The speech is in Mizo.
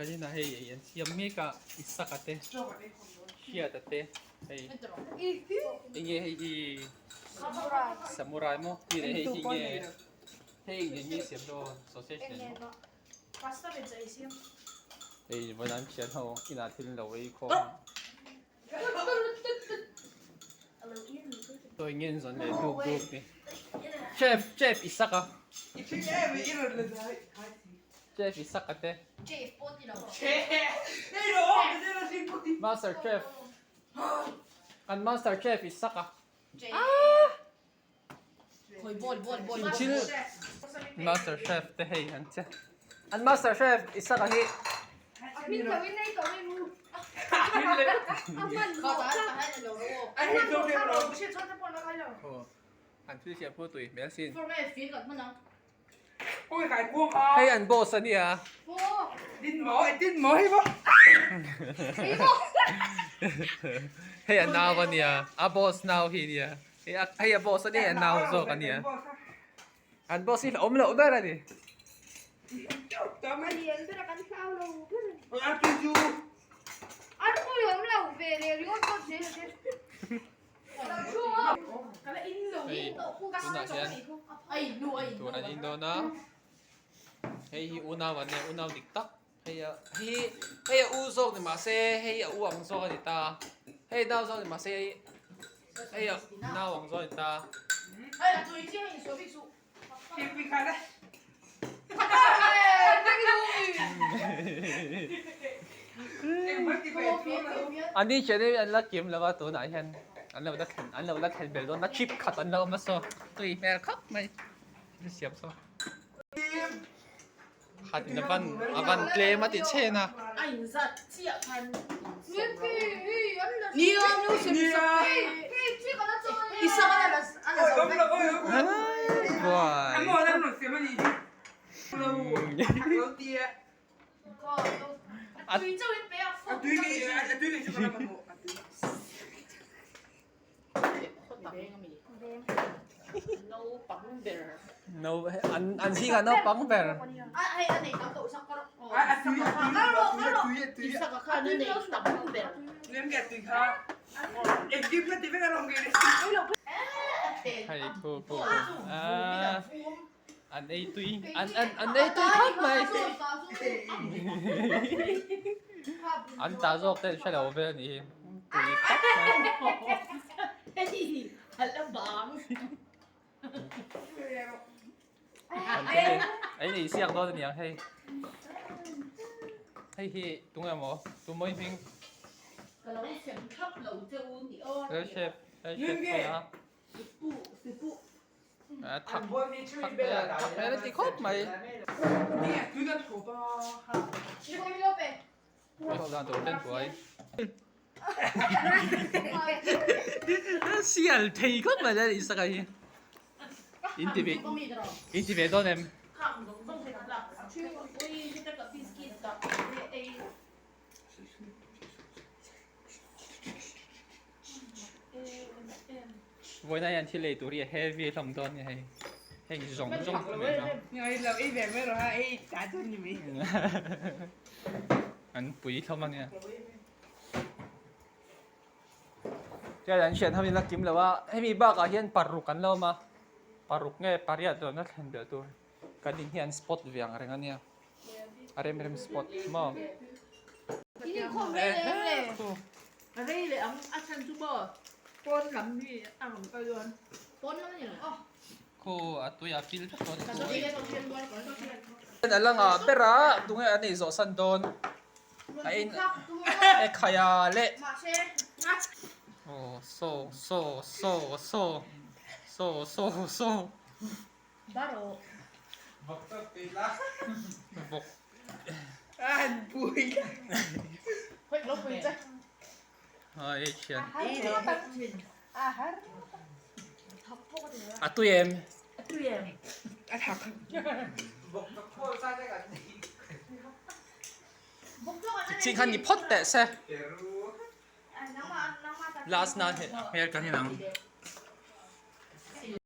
Kan inah hei ei an siam mek a, Isaka te, Hriata te, hei enge hei hi Samurai maw ti leh hei hi nge hei eng nge siam dawn sausage nen maw hei vawiin an thian ho inah thil an lo ei khawm a sawi nge an zawn leh duk duk ni chef chef Isaka chef Isaka te master chef kan master chef Isaka Thil master chef te hei an che an master chef Isaka hi an thil siam pawh tui hmel sin hei an boss a nia hei a nau a nia a boss nau hi nia hei a boss a nia a nau zawk a nia an boss hi hlauhawm loh ber a ni. Hei tunah hian tur an in dawn a hei hi unau an nia unau dik tak hei a hei hei a u zawk ni mahse hei a u ang zawk a ni ta hei nau zawk ni mahse hei a nau ang zawk a ni ta. An ni hian an la kim lo a tunah hian an lo la thlen an lo la thlen ber dawn a chip khat an lo awm a saw tui hmel khawp mai thil siam saw khat in a van a van tlem a ti chhen a. An zingah naupang ber. Hei khu khu a an ei tui an an an ei tui khawp mai an ta zawk te an hre lo vel a nih hi tui khawp mai an ei siak dawn a niang hei hei hi tunge maw tumawi hming chef chef a thak thak thak hmel a ti khawp mai dan tur ten buai sial thei khawp mai le Isaka hi in ti ve in ti ve dawn em Vawiin ah hian thil ei tur hi a heavy hlawm dawn nge hei heng zawng zawng te mai an pui hlawm ania chuan an thian ho in a kim lo a hemi bakah hian paruk an lo awm a paruk nge pariat dawn a thlen belh tur kan in hian spot ve ang reng ania a rem rem spot maw Khu a tui a pil vek dawn a la ngah ber a tunge an ei zawh san dawn a in e khai a le aw saw saw saw saw saw saw saw Vawk Hai thian A tui em Chi khan ni phawt teh se Last na hmel kan inang.